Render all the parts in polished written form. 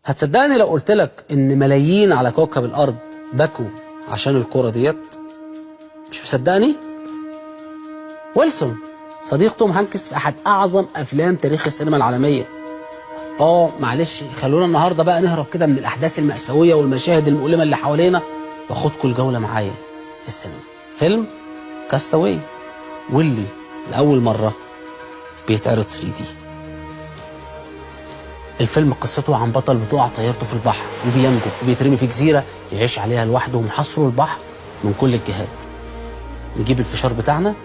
هتصدقني لو قلت لك ان ملايين على كوكب الارض بكوا عشان الكرة ديت؟ مش مصدقني؟ ويلسون صديق توم هانكس في احد اعظم افلام تاريخ السينما العالمية. معلش خلونا النهارده بقى نهرب كده من الاحداث المأساوية والمشاهد المؤلمة اللي حوالينا، واخدكم الجولة معايا في السينما. فيلم Cast Away، واللي لأول مرة بيتعرض 3D. الفيلم قصته عن بطل بتقع طيارته في البحر وبينجو وبيترمي في جزيرة يعيش عليها لوحده ومحاصره البحر من كل الجهات. نجيب الفشار بتاعنا.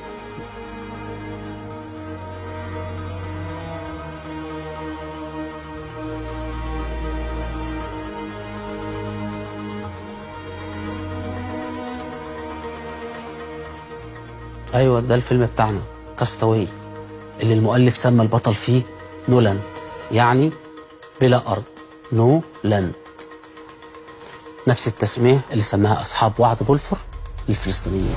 ايوه ده الفيلم بتاعنا Cast Away، اللي المؤلف سمى البطل فيه نولاند، يعني بلا أرض، no land. نفس التسمية اللي سماها أصحاب وعد بولفور للفلسطينيين.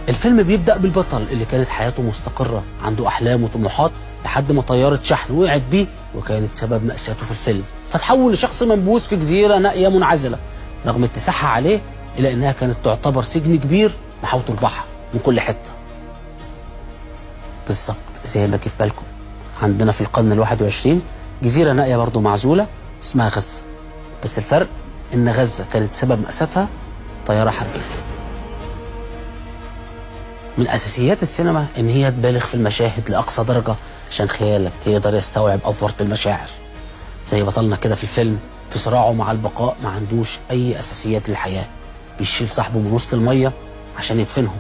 الفيلم بيبدأ بالبطل اللي كانت حياته مستقرة، عنده أحلام وطموحات، لحد ما طيارة شحن وقعت بيه وكانت سبب مأساته في الفيلم، فتحول لشخص منبوذ في جزيرة نائية منعزلة، رغم اتساعها عليه إلا إنها كانت تعتبر سجن كبير محاوطه البحر من كل حتة. بالظبط زي ما جه في بالكم، عندنا في القرن 21 جزيرة نائية برضو معزولة اسمها غزة، بس الفرق إن غزة كانت سبب مأساتها طيارة حربية. من أساسيات السينما إن هي تبالغ في المشاهد لأقصى درجة عشان خيالك يقدر يستوعب أفورة المشاعر. زي بطلنا كده في الفيلم في صراعه مع البقاء ما عندوش أي أساسيات للحياة، بيشيل صاحبه من وسط المية عشان يدفنهم.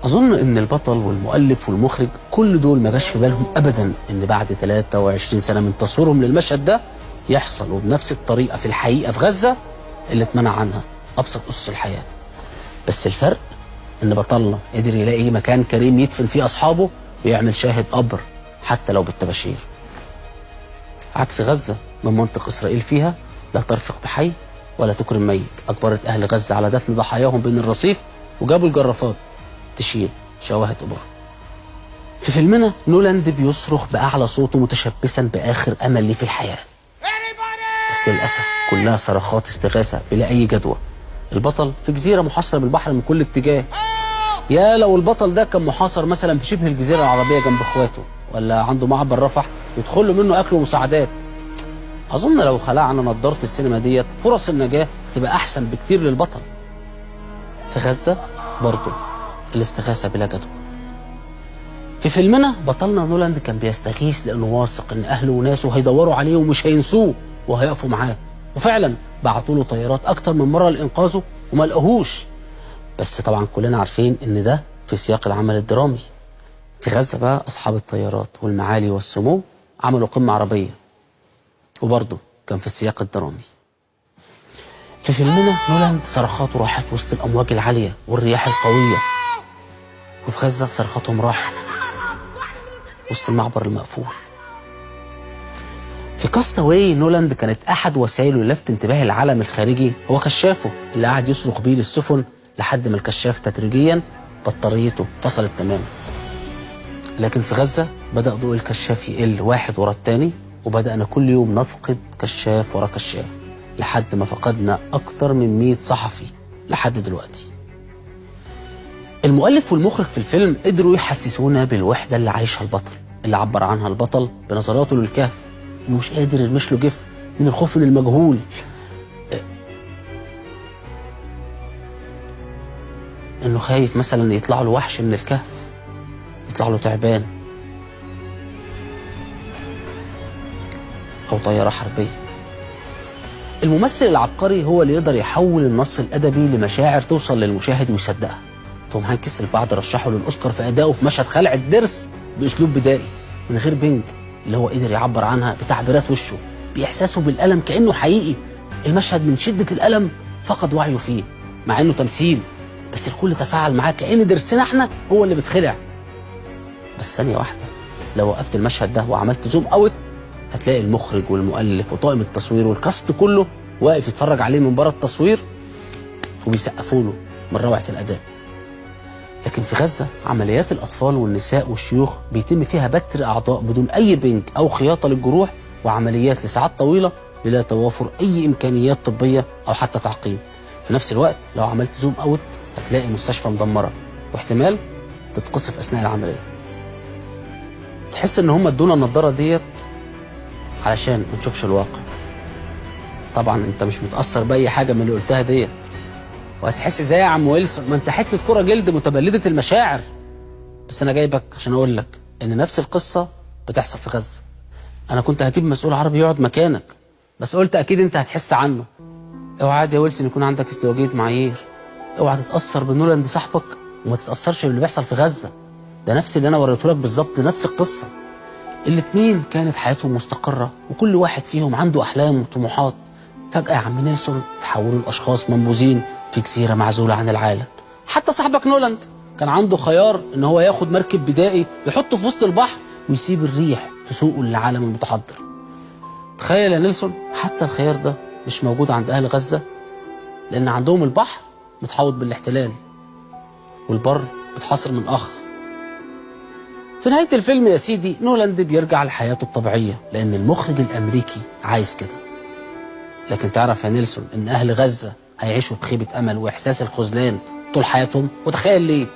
أظن إن البطل والمؤلف والمخرج كل دول ما جاش في بالهم أبدا إن بعد 23 سنة من تصويرهم للمشهد ده يحصل وبنفس الطريقة في الحقيقة في غزة اللي اتمنع عنها أبسط أسس الحياة. بس الفرق إن بطلنا قدر يلاقي مكان كريم يدفن فيه أصحابه ويعمل شاهد قبر حتى لو بالطباشير. عكس غزة من منطق إسرائيل فيها لا ترفق بحي ولا تكرم ميت، أجبرت أهل غزة على دفن ضحاياهم بين الرصيف وجابوا الجرافات تشيل شواهد قبور. في فيلمنا نولاند بيصرخ بأعلى صوته متشبثا بآخر أمل ليه في الحياة، بس للأسف كلها صرخات استغاثة بلا أي جدوى. البطل في جزيرة محاصرة بالبحر من كل اتجاه. يا لو البطل ده كان محاصر مثلا في شبه الجزيرة العربية جنب اخواته، ولا عنده معبر رفح يدخل له منه أكل ومساعدات. أظن لو خلعنا نظارة السينما ديت فرص النجاة تبقى أحسن بكتير للبطل. في غزة برضه الاستغاثة بلا جدوى. في فيلمنا بطلنا نولاند كان بيستغيث لأنه واثق إن أهله وناسه هيدوروا عليه ومش هينسوه وهيقفوا معاه، وفعلا بعتوا له طيارات أكتر من مرة لإنقاذه وما لقوهوش. بس طبعا كلنا عارفين إن ده في سياق العمل الدرامي. في غزة بقى أصحاب الطيارات والمعالي والسمو عملوا قمة عربية، وبرضه كان في السياق الدرامي. في فيلمنا نولاند صرخاته راحت وسط الأمواج العالية والرياح القوية، وفي غزة صرخاتهم راحت وسط المعبر المقفول. في كاستاوي نولاند كانت أحد وسائله للفت انتباه العالم الخارجي هو كشافه اللي قعد يصرخ بيه للسفن لحد ما الكشاف تدريجيا بطاريته فصلت تماما. لكن في غزة بدأ ضوء الكشاف يقل واحد ورا التاني، وبدأنا كل يوم نفقد كشاف ورا كشاف لحد ما فقدنا أكتر من 100 صحفي لحد دلوقتي. المؤلف والمخرج في الفيلم قدروا يحسسونا بالوحدة اللي عايشها البطل، اللي عبر عنها البطل بنظراته للكهف إنه مش قادر يرمش له جفن من الخوف من المجهول، إنه خايف مثلا يطلع له وحش من الكهف، يطلع له تعبان أو طيارة حربية. الممثل العبقري هو اللي يقدر يحول النص الأدبي لمشاعر توصل للمشاهد ويصدقها. توم هانكس البعض رشحه للأوسكار في أدائه في مشهد خلع الضرس بأسلوب بدائي من غير بنج، اللي هو قدر يعبر عنها بتعبيرات وشه، بإحساسه بالألم كأنه حقيقي. المشهد من شدة الألم فقد وعيه فيه مع إنه تمثيل، بس الكل تفاعل معاه كأن ضرسنا احنا هو اللي بيتخلع. بس ثانية واحدة، لو وقفت المشهد ده وعملت zoom out هتلاقي المخرج والمؤلف وطاقم التصوير وال cast كله واقف يتفرج عليه من بره التصوير وبيسقفوا له من روعة الأداء. لكن في غزة عمليات الأطفال والنساء والشيوخ بيتم فيها بتر أعضاء بدون أي بنج أو خياطة للجروح وعمليات لساعات طويلة بلا توافر أي إمكانيات طبية أو حتى تعقيم. في نفس الوقت لو عملت zoom out هتلاقي مستشفى مدمرة واحتمال تتقصف أثناء العملية. تحس إن هم ادونا النضارة ديت علشان ما نشوفش الواقع. طبعا انت مش متأثر بأي حاجة من اللي قلتها ديت، وهتحس ازاي يا عم ويلسون ما انت حتة كرة جلد متبلدة المشاعر. بس انا جايبك عشان اقول لك ان نفس القصة بتحصل في غزة. انا كنت هجيب مسؤول عربي يقعد مكانك، بس قلت اكيد انت هتحس عنه. اوعى يا ويلسون يكون عندك ازدواجية معايير، اوعى تتأثر بنولاند صاحبك وما تتأثرش باللي بيحصل في غزة. ده نفس اللي انا وريته لك بالظبط، نفس القصة. الاتنين كانت حياتهم مستقرة وكل واحد فيهم عنده أحلام وطموحات. فجأة يا عم نيلسون تحولوا لأشخاص منبوذين في جزيرة معزولة عن العالم. حتى صاحبك نولاند كان عنده خيار إن هو ياخد مركب بدائي يحطه في وسط البحر ويسيب الريح تسوقه للعالم المتحضر. تخيل يا نيلسون، حتى الخيار ده مش موجود عند أهل غزة، لأن عندهم البحر متحوط بالاحتلال والبر متحاصر من أخ. في نهاية الفيلم يا سيدي نولاند بيرجع لحياته الطبيعية لأن المخرج الأمريكي عايز كده. لكن تعرف يا نيلسون إن أهل غزة هيعيشوا بخيبة أمل وإحساس الخذلان طول حياتهم؟ وتخيل ليه؟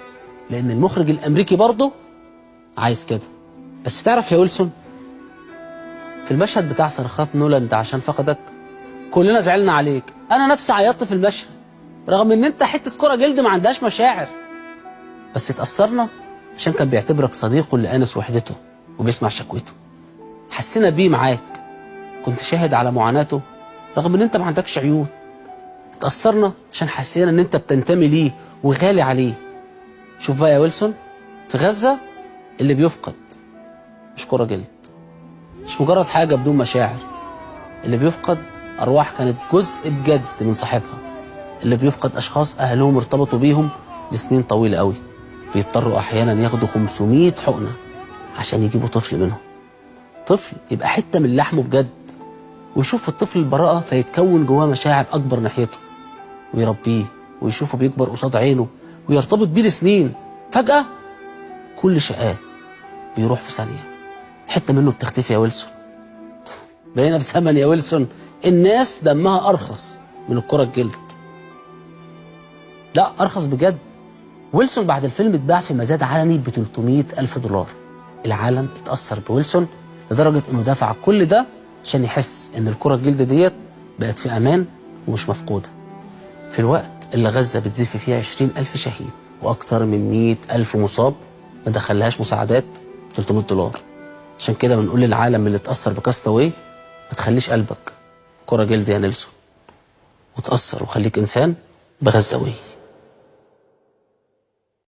لأن المخرج الأمريكي برضه عايز كده. بس تعرف يا ويلسون، في المشهد بتاع صرخات نولاند عشان فقدك كلنا زعلنا عليك. أنا نفسي عيطت في المشهد رغم إن أنت حتة كرة جلد ما عندهاش مشاعر، بس اتأثرنا عشان كان بيعتبرك صديقه اللي آنس وحدته وبيسمع شكوته. حسينا بيه معاك، كنت شاهد على معاناته رغم ان انت ما عندكش عيون. اتأثرنا عشان حسينا ان انت بتنتمي ليه وغالي عليه. شوف بقى يا ويلسون، في غزة اللي بيفقد مش كرة جلد، مش مجرد حاجة بدون مشاعر. اللي بيفقد أرواح كانت جزء بجد من صاحبها. اللي بيفقد أشخاص أهلهم ارتبطوا بيهم لسنين طويلة قوي، بيضطروا أحيانا ياخدوا 500 حقنة عشان يجيبوا طفل منهم، طفل يبقى حتة من لحمه بجد، ويشوف في الطفل البراءة فيتكون جواه مشاعر أكبر ناحيته، ويربيه ويشوفه بيكبر قصاد عينه ويرتبط بيه لسنين. فجأة كل شقاه بيروح في ثانية، حتة منه بتختفي يا ويلسون. بقينا في زمن يا ويلسون الناس دمها أرخص من الكرة الجلد. لا أرخص بجد. ويلسون بعد الفيلم اتباع في مزاد علني ب 300,000 دولار. العالم اتأثر بويلسون لدرجة انه دفع كل ده عشان يحس ان الكرة الجلد ديت بقت في امان ومش مفقودة. في الوقت اللي غزة بتزف فيها 20,000 شهيد وأكتر من 100,000 مصاب ما دخلهاش مساعدات 300 دولار. عشان كده بنقول للعالم اللي اتأثر ب Cast Away، ما تخليش قلبك كرة جلد يا نيلسون، وتأثر وخليك إنسان بغزاوي.